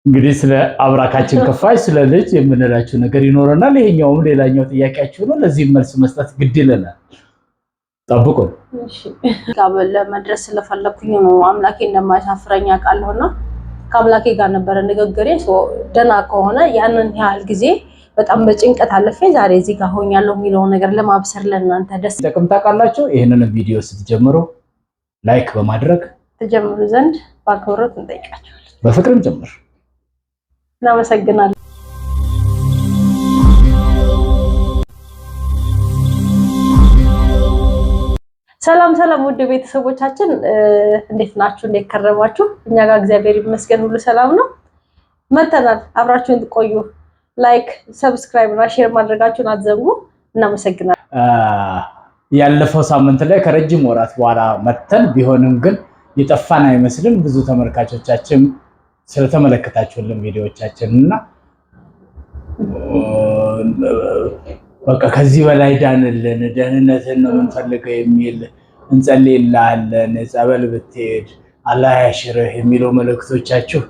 እንግዲህ ስለ አብራካችን ከፋይ ስለ ልጅ የምንላችሁ ነገር ይኖረናል። ይሄኛውም ሌላኛው ጥያቄያችሁ ነው። ለዚህም መልስ መስጠት ግድ ይለናል። ጠብቁን። ለመድረስ ስለፈለኩኝ ነው። አምላኬ እንደማያሳፍረኝ አውቃለሁና ከአምላኬ ጋር ነበረ ንግግሬ። ደህና ከሆነ ያንን ያህል ጊዜ በጣም በጭንቀት አለፌ ዛሬ እዚህ ጋር ሆኛለሁ የሚለውን ነገር ለማብሰር ለእናንተ ደስ ጠቅም ታውቃላችሁ። ይህንን ቪዲዮ ስትጀምሩ like በማድረግ ተጀምሩ ዘንድ በአክብሮት እንጠይቃችኋለን። በፍቅርም ጭምር እናመሰግናለን። ሰላም ሰላም፣ ውድ ቤተሰቦቻችን እንዴት ናችሁ? እንዴት ከረማችሁ? እኛ ጋር እግዚአብሔር ይመስገን ሁሉ ሰላም ነው። መተናል። አብራችሁን ቆዩ። Like፣ subscribe እና share ማድረጋችሁን አትዘንጉ። እናመሰግናለን። ያለፈው ሳምንት ላይ ከረጅም ወራት በኋላ መተን ቢሆንም ግን የጠፋን አይመስልም። ብዙ ተመልካቾቻችን ስለተመለከታችሁልን ቪዲዮዎቻችን እና በቃ ከዚህ በላይ ዳንልን፣ ደህንነትን ነው የምንፈልገው የሚል እንጸልይልሃለን፣ ጸበል ብትሄድ አላህ ያሽርህ የሚሉ መልእክቶቻችሁ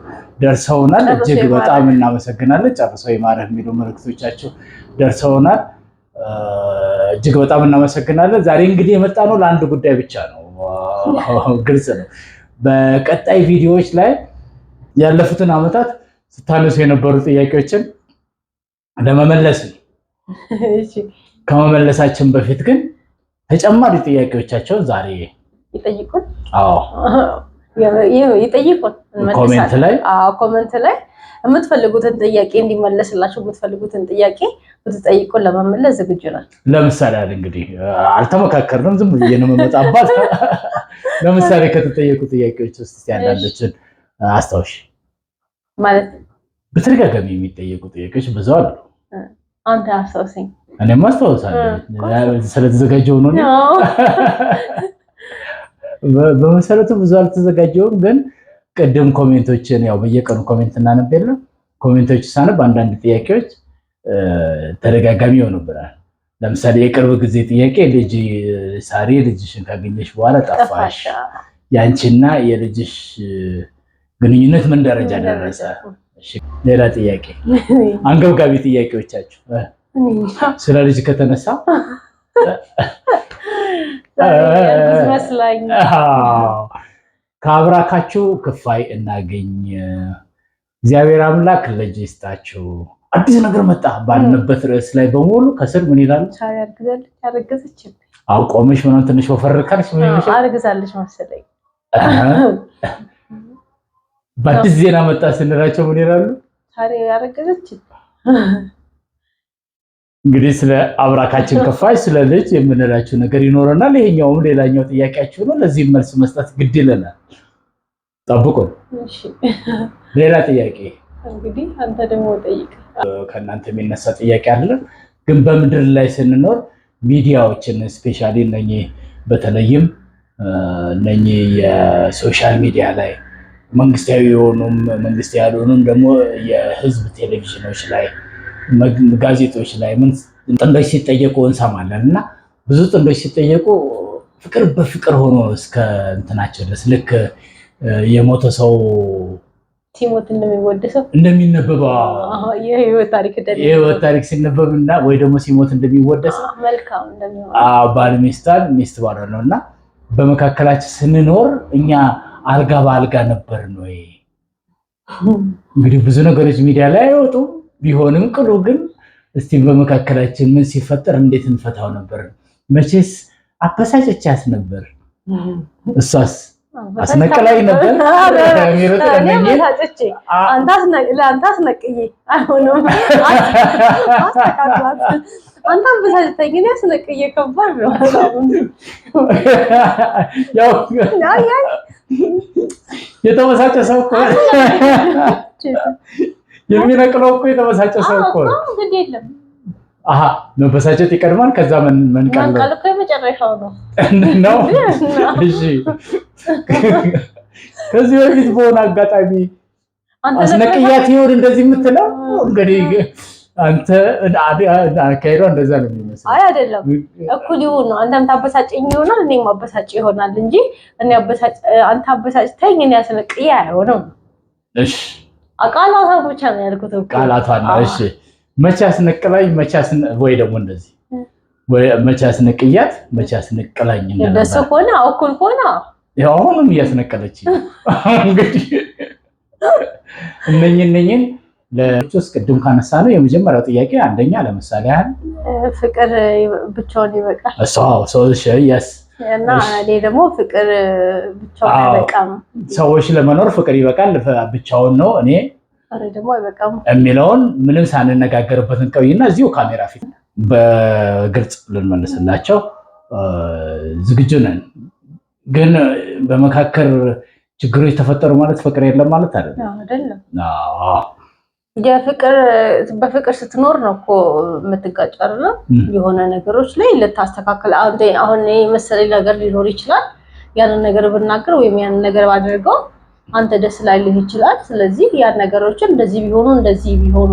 ደርሰውናል። እጅግ በጣም እናመሰግናለን። ጨርሶ ይማርህ የሚሉ መልእክቶቻችሁ ደርሰውናል። እጅግ በጣም እናመሰግናለን። ዛሬ እንግዲህ የመጣ ነው ለአንድ ጉዳይ ብቻ ነው፣ ግልጽ ነው። በቀጣይ ቪዲዮዎች ላይ ያለፉትን ዓመታት ስታነሱ የነበሩ ጥያቄዎችን ለመመለስ ነው። ከመመለሳችን በፊት ግን ተጨማሪ ጥያቄዎቻቸውን ዛሬ ይጠይቁን። አዎ ይጠይቁን። Comment ላይ አዎ፣ comment ላይ የምትፈልጉትን ጥያቄ እንዲመለስላችሁ የምትፈልጉትን ጥያቄ ብትጠይቁን ለመመለስ ዝግጁ ነን። ለምሳሌ አለ እንግዲህ አልተመካከርንም፣ ዝም ብዬ ነው የምመጣባት። ለምሳሌ ከተጠየቁ ጥያቄዎች ውስጥ አንዳንዶችን አስታውሽ። ማለት በተደጋጋሚ የሚጠየቁ ጥያቄዎች ብዙ አሉ። አንተ አስታውሰኝ። እኔም አስታውሳለሁ ስለተዘጋጀው ነው። በመሰረቱ ብዙ አልተዘጋጀውም፣ ግን ቅድም comment ኦችን ያው በየቀኑ comment እናነብ የለም comment ኦች ሳነብ አንዳንድ ጥያቄዎች ተደጋጋሚ ይሆኑብናል። ለምሳሌ የቅርብ ጊዜ ጥያቄ ልጅ ሳሪ ልጅሽን ካገኘሽ በኋላ ጠፋሽ፣ ያንቺና የልጅሽ ግንኙነት ምን ደረጃ ደረሰ? ሌላ ጥያቄ፣ አንገብጋቢ ጥያቄዎቻችሁ ስለ ልጅ ከተነሳ ከአብራካችሁ ክፋይ እናገኝ፣ እግዚአብሔር አምላክ ልጅ ይስጣችሁ። አዲስ ነገር መጣ ባልንበት ርዕስ ላይ በሙሉ ከስር ምን ይላል? አቆመሽ ምናምን ትንሽ ወፈር ካልሽ አርግዛለች መሰለኝ። በአዲስ ዜና መጣ ስንላቸው ምን ይላሉ? ያረገዘች። እንግዲህ ስለ አብራካችን ከፋይ ስለ ልጅ የምንላችሁ ነገር ይኖረናል። ይሄኛውም ሌላኛው ጥያቄያችሁ ነው። ለዚህም መልስ መስጠት ግድ ይለናል። ጠብቁን። ሌላ ጥያቄ እንግዲህ አንተ ደግሞ ጠይቅ። ከእናንተ የሚነሳ ጥያቄ አለ። ግን በምድር ላይ ስንኖር ሚዲያዎችን specially እነኚህ በተለይም እነኚህ የ social media ላይ መንግስታዊ የሆኑም መንግስት ያልሆኑም ደግሞ የህዝብ ቴሌቪዥኖች ላይ ጋዜጦች ላይ ምን ጥንዶች ሲጠየቁ እንሰማለን። እና ብዙ ጥንዶች ሲጠየቁ ፍቅር በፍቅር ሆኖ እስከ እንትናቸው ድረስ ልክ የሞተ ሰው ሲሞት እንደሚወደሰው እንደሚነበበው የህይወት ታሪክ ሲነበብ እና ወይ ደግሞ ሲሞት እንደሚወደሰው መልካም እንደሚሆን ባል ሚስታን ሚስት ባሏ ነው። እና በመካከላችን ስንኖር እኛ አልጋ በአልጋ ነበርን ወይ? እንግዲህ ብዙ ነገሮች ሚዲያ ላይ አይወጡም። ቢሆንም ቅሉ ግን እስቲ በመካከላችን ምን ሲፈጠር እንዴት እንፈታው ነበር? መቼስ አበሳጨቻት ነበር፣ እሷስ አስነቅላይ ነበር። ለአንተ አስነቅዬ አይሆንም፣ አንተ አበሳጭተኝ እኔ አስነቅዬ ከባድ ነው። ያው የተበሳጨ ሰው እኮ የሚነቅለው እኮ የተበሳጨ ሰው እኮ ነው። ግድ የለም። አሀ መበሳጨት ይቀድማል፣ ከዛ መንቀል መንቀል እኮ የመጨረሻው ነው ነው። እሺ ከዚህ በፊት በሆነ አጋጣሚ አስነቅያት ይሆን እንደዚህ የምትለው? እንግዲህ አንተ አካሄዷ እንደዛ ነው የሚመስለው። አይ አይደለም፣ እኩል ይሁን ነው። አንተም ታበሳጨኝ ይሆናል እኔም አበሳጭ ይሆናል እንጂ እኔ አበሳጭ አንተ አበሳጭተኝ እኔ አስነቅዬ አይሆንም። እሺ ቃላቷ ብቻ ነው ያልኩት እኮ። ቃላቷን ነው። እሺ መቼ አስነቅላኝ መቼ ወይ ደግሞ እንደዚህ ወይ መቼ አስነቅያት መቼ አስነቅላኝ እንደሱ ከሆነ እኩል ከሆነ ያው አሁንም እያስነቀለች እንግዲህ እነኝን ለሶስት ቅድም ካነሳ ነው የመጀመሪያው ጥያቄ አንደኛ ለምሳሌ ያህል ፍቅር ብቻውን ይበቃል። እና እኔ ደግሞ ፍቅር ብቻውን አይበቃም። ሰዎች ለመኖር ፍቅር ይበቃል ብቻውን ነው እኔ ደግሞ አይበቃም የሚለውን ምንም ሳንነጋገርበት እንቆይና እዚሁ ካሜራ ፊት በግልጽ ልንመልስላቸው ዝግጁ ነን። ግን በመካከል ችግሮች ተፈጠሩ ማለት ፍቅር የለም ማለት አይደለም። አይደለም። የፍቅር በፍቅር ስትኖር ነው እኮ የምትጋጭ አይደለ? የሆነ ነገሮች ላይ ልታስተካከል አሁን የመሰለኝ ነገር ሊኖር ይችላል። ያንን ነገር ብናገር ወይም ያንን ነገር ባደርገው አንተ ደስ ላይልህ ይችላል። ስለዚህ ያን ነገሮችን እንደዚህ ቢሆኑ እንደዚህ ቢሆኑ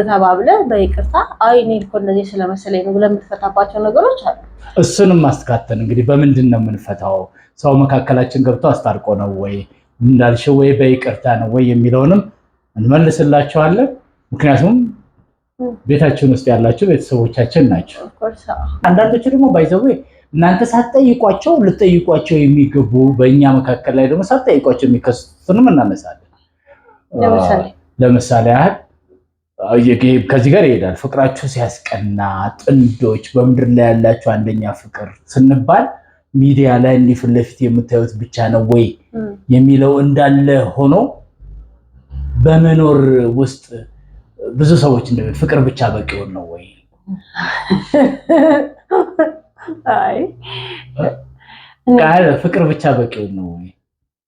ተባብለህ በይቅርታ አይ እኔ እኮ እንደዚህ ስለመሰለኝ ነው ብለህ የምትፈታባቸው ነገሮች አሉ። እሱንም ማስተካተል እንግዲህ በምንድን ነው የምንፈታው? ሰው መካከላችን ገብቶ አስታርቆ ነው ወይ እንዳልሽው ወይ በይቅርታ ነው ወይ የሚለውንም እንመልስላቸዋለን። ምክንያቱም ቤታችን ውስጥ ያላችሁ ቤተሰቦቻችን ናቸው። አንዳንዶቹ ደግሞ by the way እናንተ ሳትጠይቋቸው ልጠይቋቸው የሚገቡ በእኛ መካከል ላይ ደግሞ ሳትጠይቋቸው የሚከሰቱትንም እናነሳለን። ለምሳሌ ያህል ከዚህ ጋር ይሄዳል። ፍቅራችሁ ሲያስቀና ጥንዶች በምድር ላይ ያላችሁ አንደኛ ፍቅር ስንባል ሚዲያ ላይ እንዲህ ፊት ለፊት የምታዩት ብቻ ነው ወይ የሚለው እንዳለ ሆኖ በመኖር ውስጥ ብዙ ሰዎች እንደሚ ፍቅር ብቻ በቂውን ነው ወይ? አይ ፍቅር ብቻ በቂውን ነው ወይ?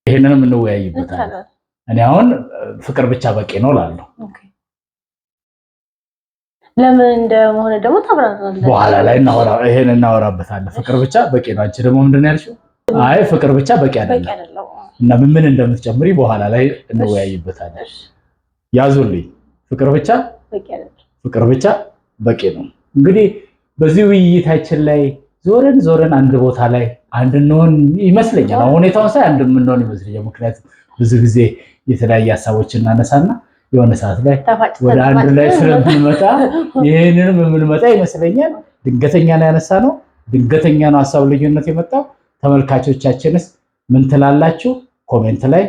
ይሄንንም እንወያይበታለን። እኔ አሁን ፍቅር ብቻ በቂ ነው እላለሁ። ለምን እንደሆነ ደግሞ ታብራራለህ በኋላ ላይ እናወራ፣ ይሄን እናወራበታለን። ፍቅር ብቻ በቂ ነው። አንቺ ደግሞ ምንድን ነው ያልሽው? አይ ፍቅር ብቻ በቂ አይደለም እና ምን እንደምትጨምሪ በኋላ ላይ እንወያይበታለን። ያዙልኝ። ፍቅር ብቻ ፍቅር ብቻ በቂ ነው። እንግዲህ በዚህ ውይይታችን ላይ ዞረን ዞረን አንድ ቦታ ላይ አንድ እንሆን ይመስለኛል። አሁን ሁኔታውን ሳይ አንድ የምንሆን ይመስለኛል። ምክንያቱም ብዙ ጊዜ የተለያየ ሀሳቦችን እናነሳና የሆነ ሰዓት ላይ ወደ አንድ ላይ ስለምንመጣ ይህንንም የምንመጣ ይመስለኛል። ድንገተኛ ነው ያነሳ ነው፣ ድንገተኛ ነው ሀሳብ ልዩነት የመጣው። ተመልካቾቻችንስ ምን ትላላችሁ? comment ላይ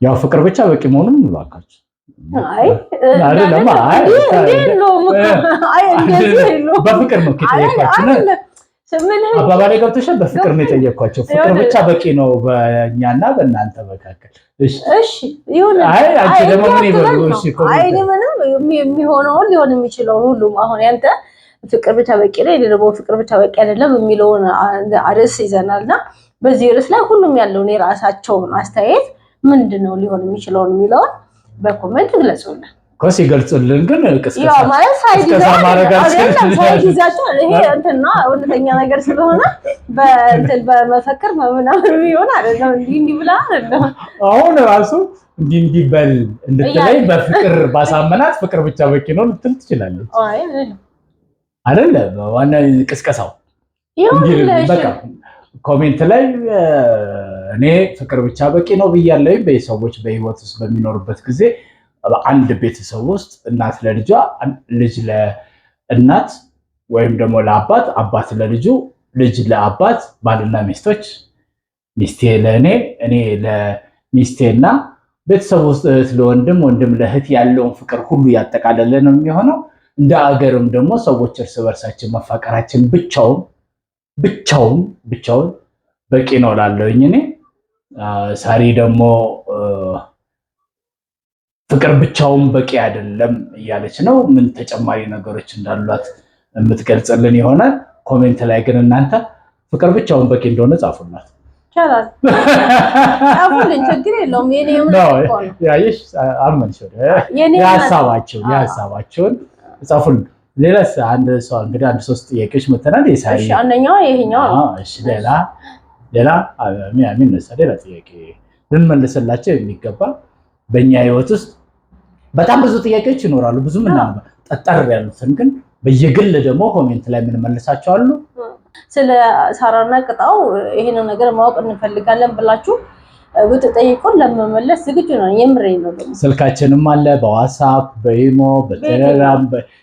ያው ፍቅር ብቻ በቂ መሆኑን እባካችሁ በፍቅር ነው የጠየኳችሁ። አባባሌ ገብቶሻል? በፍቅር ነው የጠየኳቸው። ፍቅር ብቻ በቂ ነው በእኛና በእናንተ መካከል። እሺ ይሁን። አይ አንቺ ደግሞ ምን ይበሉ? እሺ አይ እኔ ምንም የሚሆነውን ሊሆን የሚችለውን ሁሉም አሁን ያንተ ፍቅር ብቻ በቂ ነው፣ የኔ ደግሞ ፍቅር ብቻ በቂ አይደለም የሚለውን ርዕስ ይዘናልና በዚህ ርዕስ ላይ ሁሉም ያለውን የራሳቸውን አስተያየት ምንድነው ሊሆን የሚችለውን የሚለውን በ comment ግለጹልን። ኮስ ይገልጹልን። ግን ቅስቀሳ ማለት side ይዛቸው ይሄ እንትና እውነተኛ ነገር ስለሆነ በእንትን በመፈክር ምናምን የሚሆን አይደለም። እንዲህ እንዲህ ብላ አይደለም። አሁን ራሱ እንዲህ እንዲህ በል እንድትለኝ በፍቅር ባሳመናት ፍቅር ብቻ በቂ ነው ልትል ትችላለች። አይደለም ዋና ቅስቀሳው በቃ comment ላይ እኔ ፍቅር ብቻ በቂ ነው ብያለሁ። በሰዎች በህይወት ውስጥ በሚኖሩበት ጊዜ አንድ ቤተሰብ ውስጥ እናት ለልጇ፣ ልጅ ለእናት ወይም ደግሞ ለአባት፣ አባት ለልጁ፣ ልጅ ለአባት፣ ባልና ሚስቶች፣ ሚስቴ ለእኔ፣ እኔ ለሚስቴና ቤተሰብ ውስጥ እህት ለወንድም፣ ወንድም ለእህት ያለውን ፍቅር ሁሉ ያጠቃለለ ነው የሚሆነው። እንደ አገርም ደግሞ ሰዎች እርስ በርሳችን መፋቀራችን ብቻውን ብቻውን ብቻውን በቂ ነው ላለውኝ እኔ። ሳሪ ደግሞ ፍቅር ብቻውን በቂ አይደለም እያለች ነው። ምን ተጨማሪ ነገሮች እንዳሏት የምትገልጽልን ይሆናል። comment ላይ ግን እናንተ ፍቅር ብቻውን በቂ እንደሆነ ጻፉላት። ይቻላል፣ ጻፉልን፣ ችግር የለውም። የኔ ያይሽ አመንሽ የሀሳባቸውን ጻፉልን። ሌላስ አንድ ሰው እንግዲህ አንድ ሶስት ጥያቄዎች መተናል። የሳሪ እሺ፣ አንደኛው ይሄኛው ነው። እሺ፣ ሌላ ሌላ የሚነሳ ሌላ ጥያቄ ልንመልስላቸው የሚገባ በእኛ ህይወት ውስጥ በጣም ብዙ ጥያቄዎች ይኖራሉ። ብዙ ምናምን ጠጠር ያሉትን ግን በየግል ደግሞ comment ላይ የምንመልሳቸው አሉ። ስለ ሳራና ቅጣው ይሄንን ነገር ማወቅ እንፈልጋለን ብላችሁ ብትጠይቁን ለመመለስ ዝግጁ ነው። የምሬን ነው። ደግሞ ስልካችንም አለ በዋትስአፕ፣ በኢሞ፣ በቴሌግራም፣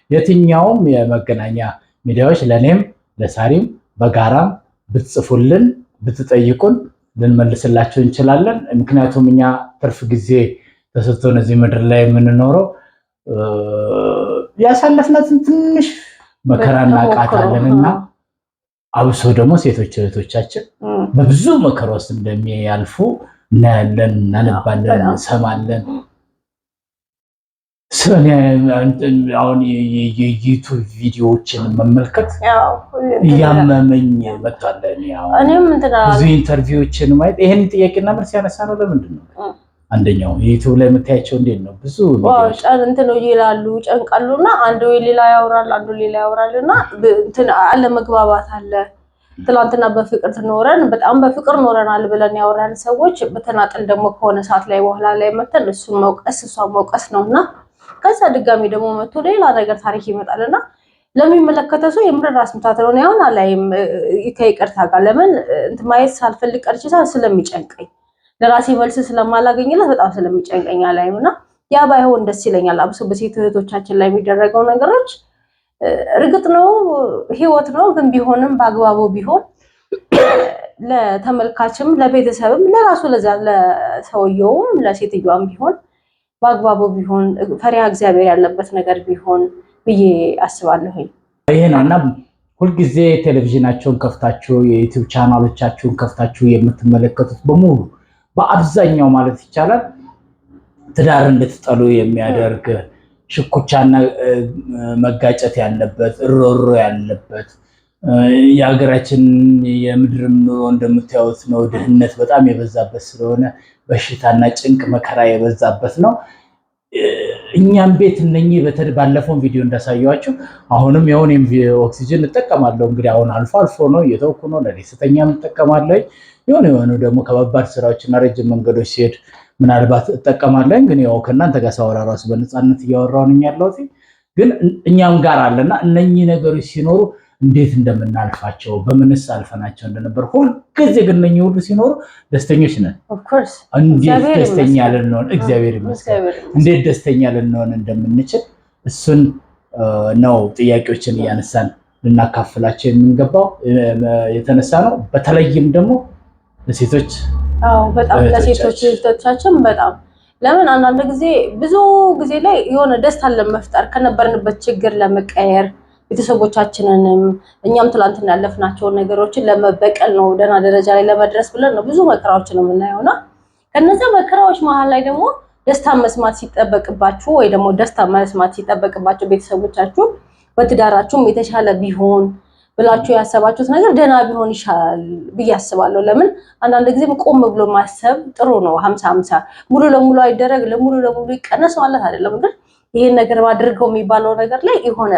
የትኛውም የመገናኛ ሚዲያዎች ለእኔም ለሳሪም በጋራም ብትጽፉልን ብትጠይቁን ልንመልስላችሁ እንችላለን። ምክንያቱም እኛ ትርፍ ጊዜ ተሰጥቶን እዚህ ምድር ላይ የምንኖረው ያሳለፍናትን ትንሽ መከራ እናውቃታለን እና አብሶ ደግሞ ሴቶች እህቶቻችን በብዙ መከራ ውስጥ እንደሚያልፉ እናያለን፣ እናነባለን፣ እንሰማለን። አሁን የዩቱብ ቪዲዮዎችን መመልከት እያመመኝ መጥቷል። ብዙ interview ዎችን ማየት፣ ይህን ጥያቄና መልስ ያነሳ ነው ለምንድን ነው? አንደኛው ዩቱብ ላይ የምታያቸው እንዴት ነው? ብዙ እንትን ይላሉ፣ ጨንቃሉ እና አንዱ ሌላ ያወራል፣ አንዱ ሌላ ያወራል እና እንትን አለመግባባት አለ። ትላንትና በፍቅር ትኖረን በጣም በፍቅር ኖረናል ብለን ያወራን ሰዎች በተናጠል ደግሞ ከሆነ ሰዓት ላይ በኋላ ላይ መተን እሱን መውቀስ እሷን መውቀስ ነው እና ከዛ ድጋሚ ደግሞ መቶ ሌላ ነገር ታሪክ ይመጣል እና ለሚመለከተው ሰው የምር ራስ ምታት ነው። አሁን አላይም ከይቅርታ ጋር፣ ለምን እንትን ማየት ሳልፈልግ ቀርቼ ስለሚጨንቀኝ፣ ለራሴ መልስ ስለማላገኝለት በጣም ስለሚጨንቀኝ አላይም እና ያ ባይሆን ደስ ይለኛል። አብሶ በሴት እህቶቻችን ላይ የሚደረገው ነገሮች እርግጥ ነው ህይወት ነው፣ ግን ቢሆንም በአግባቡ ቢሆን ለተመልካችም ለቤተሰብም ለራሱ ለዛ ለሰውየውም ለሴትዮዋም ቢሆን በአግባቡ ቢሆን፣ ፈሪሃ እግዚአብሔር ያለበት ነገር ቢሆን ብዬ አስባለሁኝ። ይሄ ነው እና ሁልጊዜ ቴሌቪዥናቸውን ከፍታችሁ የዩቲዩብ ቻናሎቻችሁን ከፍታችሁ የምትመለከቱት በሙሉ በአብዛኛው ማለት ይቻላል ትዳር እንድትጠሉ የሚያደርግ፣ ሽኩቻና መጋጨት ያለበት፣ ሮሮ ያለበት፣ የሀገራችን የምድርም ኑሮ እንደምታዩት ነው። ድህነት በጣም የበዛበት ስለሆነ በሽታና ጭንቅ መከራ የበዛበት ነው። እኛም ቤት እነኚህ ባለፈውን ቪዲዮ እንዳሳየኋችሁ አሁንም የሆነ ኦክሲጅን እጠቀማለሁ። እንግዲህ አሁን አልፎ አልፎ ነው፣ እየተውኩ ነው። ለሊት ስተኛም እጠቀማለሁ። የሆነ የሆኑ ደግሞ ከባባድ ስራዎችና ረጅም መንገዶች ሲሄድ ምናልባት እጠቀማለሁ። ግን ያው ከእናንተ ጋር ሳወራ ራሱ በነፃነት እያወራሁ ነኝ ያለሁት። ግን እኛም ጋር አለና እነኚህ ነገሮች ሲኖሩ እንዴት እንደምናልፋቸው፣ በምንስ አልፈናቸው እንደነበር፣ ሁልጊዜ ግን እነኚህ ሁሉ ሲኖሩ ደስተኞች ነን። እንዴት ደስተኛ ልንሆን፣ እግዚአብሔር ይመስገን፣ እንዴት ደስተኛ ልንሆን እንደምንችል እሱን ነው ጥያቄዎችን እያነሳን ልናካፍላቸው የምንገባው የተነሳ ነው። በተለይም ደግሞ ለሴቶች። አዎ፣ በጣም ለሴቶች እህቶቻችን በጣም። ለምን አንዳንድ ጊዜ፣ ብዙ ጊዜ ላይ የሆነ ደስታን ለመፍጠር፣ ከነበርንበት ችግር ለመቀየር፣ ቤተሰቦቻችንንም እኛም ትላንትና ያለፍናቸውን ነገሮችን ለመበቀል ነው፣ ደህና ደረጃ ላይ ለመድረስ ብለን ነው ብዙ መከራዎችን የምናየውና ከነዚያ መከራዎች መሀል ላይ ደግሞ ደስታ መስማት ሲጠበቅባችሁ ወይ ደግሞ ደስታ መስማት ሲጠበቅባቸው ቤተሰቦቻችሁ፣ በትዳራችሁም የተሻለ ቢሆን ብላችሁ ያሰባችሁት ነገር ደህና ቢሆን ይሻላል ብዬ አስባለሁ። ለምን አንዳንድ ጊዜም ቆም ብሎ ማሰብ ጥሩ ነው። 50-50 ሙሉ ለሙሉ አይደረግ፣ ለሙሉ ለሙሉ ይቀነስ ማለት አይደለም፣ ግን ይሄን ነገር ባድርገው የሚባለው ነገር ላይ የሆነ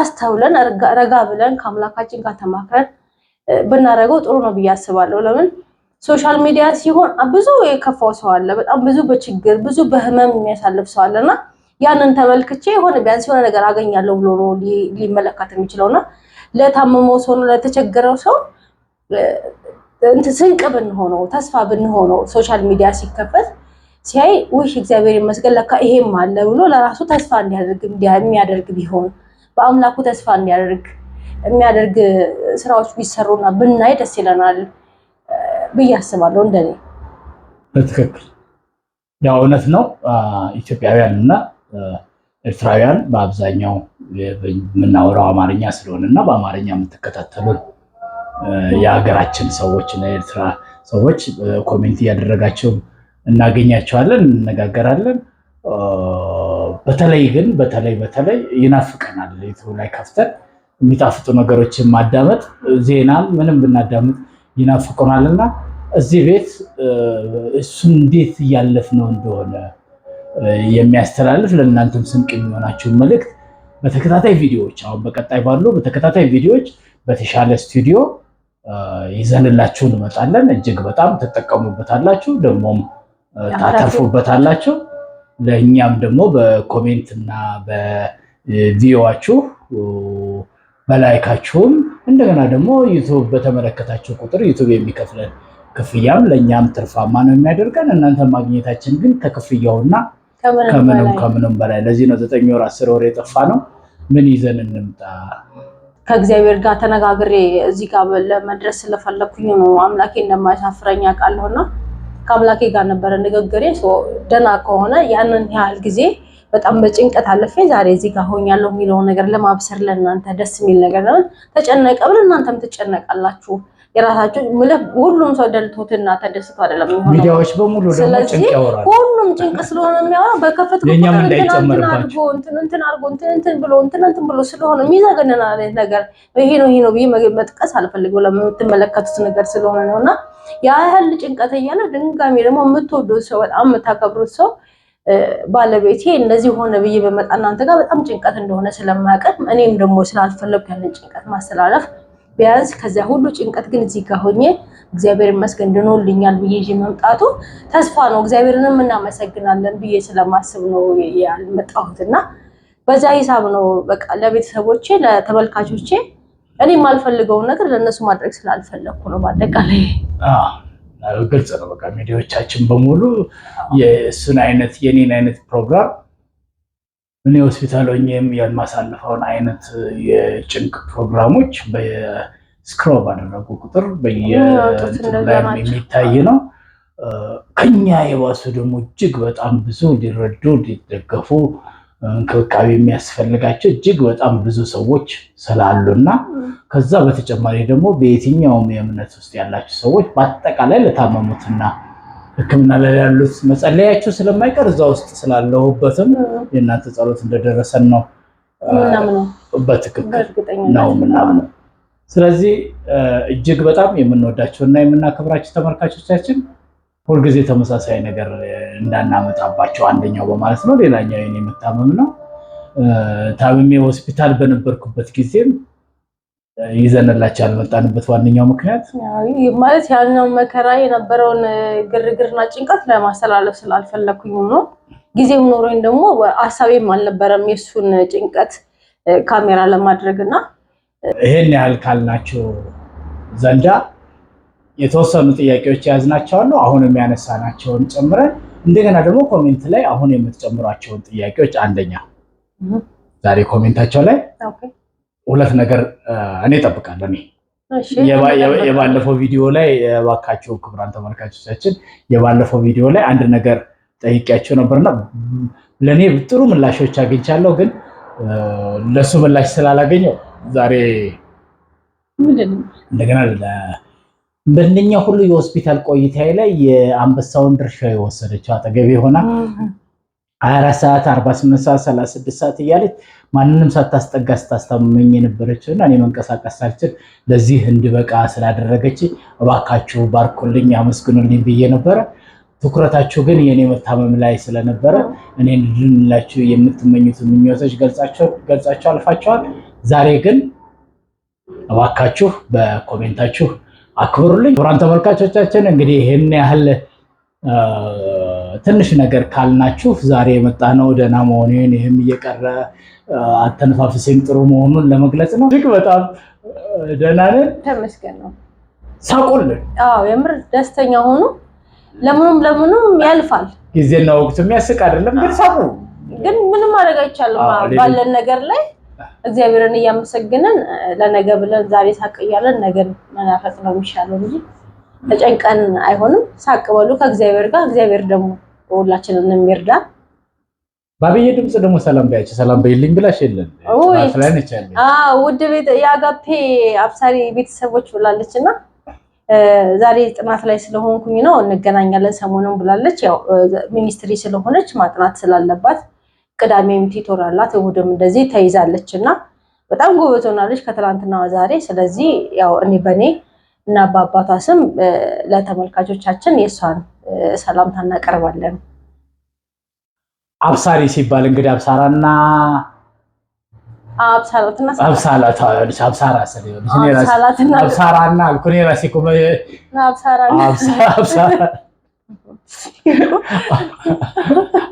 አስተውለን፣ ረጋ ብለን፣ ከአምላካችን ጋር ተማክረን ብናደርገው ጥሩ ነው ብዬ አስባለሁ። ለምን social media ሲሆን ብዙ የከፋው ሰው አለ፣ በጣም ብዙ በችግር፣ ብዙ በህመም የሚያሳልፍ ሰው አለና ያንን ተመልክቼ የሆነ ቢያንስ የሆነ ነገር አገኛለሁ ብሎ ነው ሊመለከት የሚችለውና ለታመመው ሰው ነው ለተቸገረው ሰው እንትን ስንቅ ብንሆነው፣ ተስፋ ብንሆነው፣ social media ሲከፈት ሲያይ ውይ እግዚአብሔር ይመስገን ለካ ይሄም አለ ብሎ ለራሱ ተስፋ እንዲያደርግ የሚያደርግ ቢሆን፣ በአምላኩ ተስፋ እንዲያደርግ የሚያደርግ ስራዎች ቢሰሩና ብናይ ደስ ይለናል ብዬ አስባለሁ እንደኔ። በትክክል፣ ያው እውነት ነው። ኢትዮጵያውያን እና ኤርትራውያን በአብዛኛው የምናወራው አማርኛ ስለሆነ እና በአማርኛ የምትከታተሉን የሀገራችን ሰዎች እና የኤርትራ ሰዎች comment እያደረጋቸው እናገኛቸዋለን፣ እንነጋገራለን። በተለይ ግን በተለይ በተለይ ይናፍቀናል። ዩቱብ ላይ ከፍተን የሚጣፍጡ ነገሮችን ማዳመጥ፣ ዜናም ምንም ብናዳምጥ ይናፍቀናል እና እዚህ ቤት እሱን እንዴት እያለፍነው እንደሆነ የሚያስተላልፍ፣ ለእናንተም ስንቅ የሚሆናችሁን መልእክት በተከታታይ ቪዲዮዎች፣ አሁን በቀጣይ ባሉ በተከታታይ ቪዲዮዎች በተሻለ ስቱዲዮ ይዘንላችሁ እንመጣለን። እጅግ በጣም ትጠቀሙበታላችሁ፣ ደግሞም ታተርፉበታላችሁ። ለእኛም ደግሞ በ comment እና በ view ዋችሁ፣ በ like ካችሁም፣ እንደገና ደግሞ ዩቱብ በተመለከታችሁ ቁጥር ዩቱብ የሚከፍለን ክፍያም ለእኛም ትርፋማ ነው የሚያደርገን። እናንተ ማግኘታችን ግን ከክፍያውና ከምንም ከምንም በላይ ለዚህ ነው 9 ወር 10 ወር የጠፋ ነው። ምን ይዘን እንምጣ? ከእግዚአብሔር ጋር ተነጋግሬ እዚህ ጋር ለመድረስ ስለፈለኩኝ ነው። አምላኬ እንደማያሳፍረኝ አውቃለሁና ከአምላኬ ጋር ነበረ ንግግሬ። ደህና ከሆነ ያንን ያህል ጊዜ በጣም በጭንቀት አለፌ ዛሬ እዚህ ጋር ሆኛለሁ የሚለውን ነገር ለማብሰር ለእናንተ ደስ የሚል ነገር ነው። ተጨነቀ ብለን እናንተም ትጨነቃላችሁ። የራሳችሁ ምልህ ሁሉም ሰው ደልቶትና ተደስቶ አይደለም የሚሆነው። ሚዲያዎች በሙሉ ደግሞ ጭንቅ ያወራሉ። ሁሉም ጭንቅ ስለሆነ የሚያወራ በከፈት እንትን አድርጎ እንትን እንትን አድርጎ እንትን እንትን ብሎ እንትን እንትን ብሎ ስለሆነ የሚዘገንን አይነት ነገር ይሄ ነው ይሄ ነው ብዬ መጥቀስ አልፈልግም፣ ለምትመለከቱት ነገር ስለሆነ ነውና ያ ያህል ጭንቀት እያለ ድንጋሜ ደግሞ የምትወዱት ሰው በጣም የምታከብሩት ሰው ባለቤቴ እንደዚህ ሆነ ብዬ በመጣ እናንተ ጋር በጣም ጭንቀት እንደሆነ ስለማያውቅ እኔም ደግሞ ስላልፈለግኩ ያንን ጭንቀት ማስተላለፍ ቢያንስ ከዚያ ሁሉ ጭንቀት ግን እዚህ ጋር ሆኜ እግዚአብሔር ይመስገን ድኖልኛል ብዬ ይዤ መምጣቱ ተስፋ ነው። እግዚአብሔርንም እናመሰግናለን ብዬ ስለማስብ ነው ያልመጣሁት እና በዛ ሂሳብ ነው በቃ ለቤተሰቦቼ ለተመልካቾቼ እኔ የማልፈልገውን ነገር ለእነሱ ማድረግ ስላልፈለግኩ ነው። በአጠቃላይ ግልጽ ነው። በቃ ሚዲያዎቻችን በሙሉ የእሱን አይነት የኔን አይነት ፕሮግራም እኔ ሆስፒታል ሆኜም የማሳልፈውን አይነት የጭንቅ ፕሮግራሞች በ scroll ባደረጉ ቁጥር በየእንትኑ ላይ የሚታይ ነው። ከኛ የባሱ ደግሞ እጅግ በጣም ብዙ ሊረዱ ሊደገፉ እንክብካቤ የሚያስፈልጋቸው እጅግ በጣም ብዙ ሰዎች ስላሉና ከዛ በተጨማሪ ደግሞ በየትኛውም የእምነት ውስጥ ያላችሁ ሰዎች በአጠቃላይ ለታመሙትና ሕክምና ላይ ያሉት መጸለያችሁ ስለማይቀር እዛ ውስጥ ስላለሁበትም የእናንተ ጸሎት እንደደረሰን ነው በትክክል ነው ምናምነው። ስለዚህ እጅግ በጣም የምንወዳቸውና የምናከብራቸው ተመልካቾቻችን ሁልጊዜ ተመሳሳይ ነገር እንዳናመጣባቸው አንደኛው በማለት ነው። ሌላኛው የኔ መታመም ነው። ታምሜ ሆስፒታል በነበርኩበት ጊዜም ይዘንላቸው ያልመጣንበት ዋነኛው ምክንያት ማለት ያኛው መከራ የነበረውን ግርግርና ጭንቀት ለማስተላለፍ ስላልፈለኩኝም ነው። ጊዜው ኖሮኝ ደግሞ ሀሳቤም አልነበረም የእሱን ጭንቀት ካሜራ ለማድረግ እና ይሄን ያህል ካልናቸው ዘንዳ የተወሰኑ ጥያቄዎች የያዝናቸው አሉ። አሁን የሚያነሳናቸውን ጨምረን እንደገና ደግሞ comment ላይ አሁን የምትጨምሯቸውን ጥያቄዎች አንደኛ ዛሬ comment ኣቸው ላይ ሁለት ነገር እኔ እጠብቃለሁ። እኔ የባለፈው ቪዲዮ ላይ እባካችሁ ክቡራን ተመልካቾቻችን የባለፈው ቪዲዮ ላይ አንድ ነገር ጠይቄያቸው ነበርና ለእኔ ጥሩ ምላሾች አግኝቻለሁ። ግን ለሱ ምላሽ ስላላገኘው ዛሬ እንደገና በእነኛ ሁሉ የሆስፒታል ቆይታዬ ላይ የአንበሳውን ድርሻ የወሰደችው አጠገቤ ሆና 24 ሰዓት 48 ሰዓት 36 ሰዓት እያለች ማንንም ሳታስጠጋ ስታስታምመኝ የነበረችው እና እኔ መንቀሳቀስ ሳልችል ለዚህ እንድበቃ ስላደረገች እባካችሁ ባርኩልኝ፣ አመስግኑልኝ ብዬ ነበረ። ትኩረታችሁ ግን የእኔ መታመም ላይ ስለነበረ እኔ እንድንላችሁ የምትመኙት ምኞቶች ገልጻችሁ አልፋችኋል። ዛሬ ግን እባካችሁ በ comment ኣችሁ አክብሩልኝ። ክቡራን ተመልካቾቻችን እንግዲህ ይህን ያህል ትንሽ ነገር ካልናችሁ ዛሬ የመጣ ነው ደህና መሆኔን ይህም እየቀረ አተነፋፈሴም ጥሩ መሆኑን ለመግለጽ ነው። እጅግ በጣም ደህና ነን፣ ተመስገን ነው። ሳቁልን። አዎ የምር ደስተኛ ሆኑ። ለምኑም ለምኑም ያልፋል። ጊዜና ወቅቱ የሚያስቅ አይደለም፣ ግን ሳቁ። ግን ምንም ማድረግ አይቻልም። ባለን ነገር ላይ እግዚአብሔርን እያመሰግንን ለነገ ብለን ዛሬ ሳቅ እያለን ነገን መናፈቅ ነው የሚሻለው እንጂ ተጨንቀን አይሆንም። ሳቅ በሉ ከእግዚአብሔር ጋር። እግዚአብሔር ደግሞ ሁላችንን የሚርዳ። ባብዬ ድምፅ ደግሞ ሰላም በያቸው፣ ሰላም በይልኝ ብላሽ የለን ውድ ቤት የአጋፔ አብሳሪ ቤተሰቦች ብላለች እና ዛሬ ጥናት ላይ ስለሆንኩኝ ነው እንገናኛለን ሰሞኑን ብላለች። ያው ministry ስለሆነች ማጥናት ስላለባት ቅዳሜም tutor አላት እሑድም እንደዚህ ተይዛለች እና በጣም ጎበዝ ሆናለች ከትላንትና ዛሬ። ስለዚህ ያው እኔ በእኔ እና በአባቷ ስም ለተመልካቾቻችን የእሷን ሰላምታ እናቀርባለን። አብሳሪ ሲባል እንግዲህ አብሳራና አብሳራና አልኩ እኔ ራሴ እኮ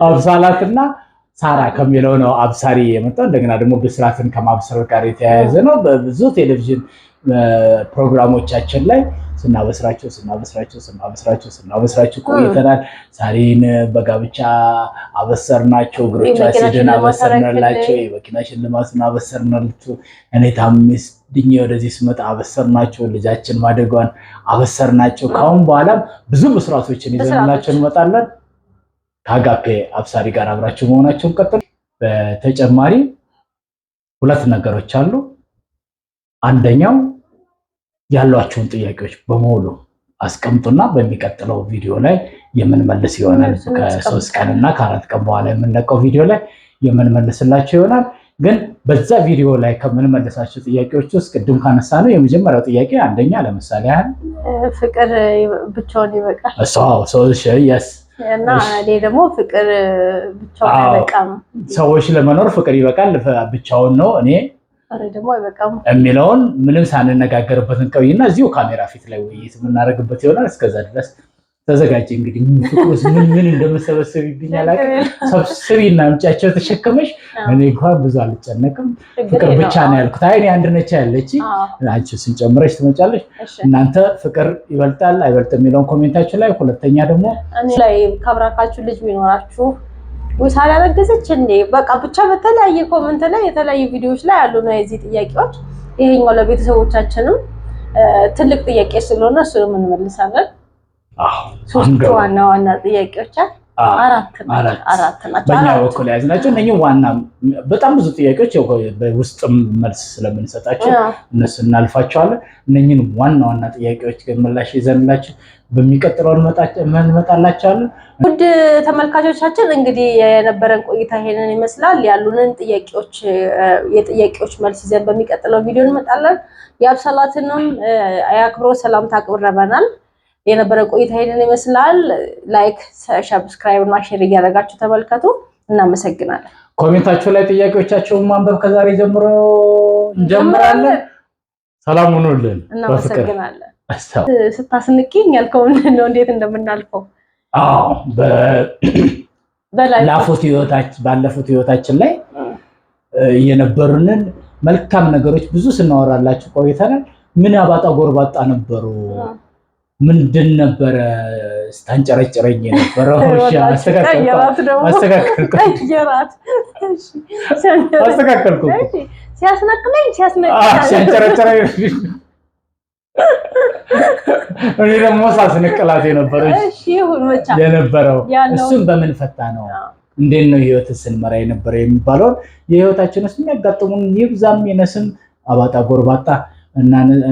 አብሳላትና ሳራ ከሚለው ነው አብሳሪ የመጣው። እንደገና ደግሞ ብስራትን ከማብሰር ጋር የተያያዘ ነው። በብዙ ቴሌቪዥን ፕሮግራሞቻችን ላይ ስናበስራቸው ስናበስራቸው ስናበስራቸው ስናበስራቸው ቆይተናል። ሳሪን በጋብቻ አበሰርናቸው፣ እግሮቿ የመኪና ሲድን ሽልማት አበሰርንላቸው፣ የመኪና ሽልማቱን አበሰርናቸው። እኔ ታምሜ ድኜ ወደዚህ ስመጣ አበሰርናቸው፣ ልጃችን ማደጓን አበሰርናቸው። ከአሁን በኋላም ብዙ ብስራቶችን ይዘንላቸው እንመጣለን። ከአጋፔ አብሳሪ ጋር አብራችሁ መሆናቸውን ቀጥሉ። በተጨማሪ ሁለት ነገሮች አሉ። አንደኛው ያሏቸውን ጥያቄዎች በሙሉ አስቀምጡና በሚቀጥለው ቪዲዮ ላይ የምንመልስ ይሆናል። ከ3 ቀንና ከ4 ቀን በኋላ የምንለቀው ቪዲዮ ላይ የምንመልስላቸው ይሆናል። ግን በዛ ቪዲዮ ላይ ከምንመልሳቸው ጥያቄዎች ውስጥ ቅድም ካነሳ ነው የመጀመሪያው ጥያቄ አንደኛ ለምሳሌ ያህል ፍቅር ብቻውን ይበቃል እና እኔ ደግሞ ፍቅር ብቻውን አይበቃም፣ ሰዎች ለመኖር ፍቅር ይበቃል ብቻውን ነው እኔ ደግሞ አይበቃም የሚለውን ምንም ሳንነጋገርበት እንቆይና እዚሁ ካሜራ ፊት ላይ ውይይት የምናደርግበት ይሆናል። እስከዛ ድረስ ተዘጋጀ። እንግዲህ ፍቅሩስ ምን ምን እንደመሰበሰብብኝ አላውቅም። ሰብስቢና አምጫቸው ተሸከመሽ። እኔ እንኳን ብዙ አልጨነቅም። ፍቅር ብቻ ነው ያልኩት። አይ እኔ አንድ ነች ያለች፣ አንቺ ስንጨምረሽ ትመጫለሽ። እናንተ ፍቅር ይበልጣል አይበልጥም የሚለውን comment ኣችሁ ላይ፣ ሁለተኛ ደግሞ እኔ ላይ ከብራካችሁ ልጅ ቢኖራችሁ ውሳኔ ያረገዘች እንዴ በቃ ብቻ በተለያየ comment ላይ የተለያዩ ቪዲዮዎች ላይ ያሉ ነው የዚህ ጥያቄዎች። ይሄኛው ለቤተሰቦቻችንም ትልቅ ጥያቄ ስለሆነ እሱንም እንመልሳለን። ሶስት ዋና ዋና ጥያቄዎች አራት ናቸው በእኛ በኩል የያዝናቸው እነኚህ ዋና በጣም ብዙ ጥያቄዎች በውስጥም መልስ ስለምንሰጣቸው እነሱ እናልፋቸዋለን። እነኚህን ዋና ዋና ጥያቄዎች ግን ምላሽ ይዘንላቸው በሚቀጥለው እንመጣላቸዋለን። ውድ ተመልካቾቻችን እንግዲህ የነበረን ቆይታ ይሄንን ይመስላል። ያሉንን ጥያቄዎች የጥያቄዎች መልስ ይዘን በሚቀጥለው ቪዲዮ እንመጣለን። የአብሰላትንም የአክብሮት ሰላምታ አቅርበናል። የነበረ ቆይታ ይሄንን ይመስላል። like፣ subscribe እና share እያደረጋችሁ ተመልከቱ። እናመሰግናለን። comment ኣችሁ ላይ ጥያቄዎቻቸውን ማንበብ ከዛሬ ጀምሮ እንጀምራለን። ሰላም ሁኑልን። እናመሰግናለን። ስታስንቂኝ ያልከው ነው እንዴት እንደምናልፈው? አዎ ባለፉት ህይወታችን ላይ የነበሩንን መልካም ነገሮች ብዙ ስናወራላችሁ ቆይተናል። ምን አባጣ ጎርባጣ ነበሩ? ምንድን ነበረ ስታንጨረጭረኝ የነበረው? አስተካከልኩ። ሲያስነቅለኝ ሲያንጨረጭረኝ እኔ ደግሞ ሳስነቅላት የነበረው እሱን በምን ፈታ ነው እንዴት ነው ህይወት ስንመራ የነበረው የሚባለውን የህይወታችን ውስጥ የሚያጋጥሙን ይብዛም ይነስም አባጣ ጎርባጣ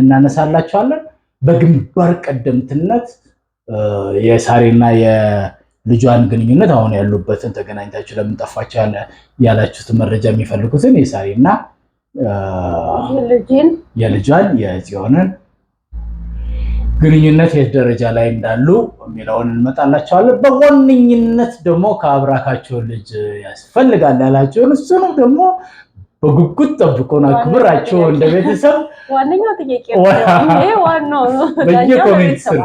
እናነሳላቸዋለን። በግንባር ቀደምትነት የሳሬና የልጇን ግንኙነት አሁን ያሉበትን ተገናኝታችሁ ለምን ጠፋችሁ ያላችሁትን መረጃ የሚፈልጉትን የሳሬና የልጇን የጽዮንን ግንኙነት የት ደረጃ ላይ እንዳሉ የሚለውን እንመጣላቸዋለን። በዋነኝነት ደግሞ ከአብራካቸው ልጅ ያስፈልጋል ያላቸውን እሱንም ደግሞ በጉጉት ጠብቆን አክብራቸው እንደ ቤተሰብ ዋነኛው ጥያቄ ነው። ዋናው በየ comment ስር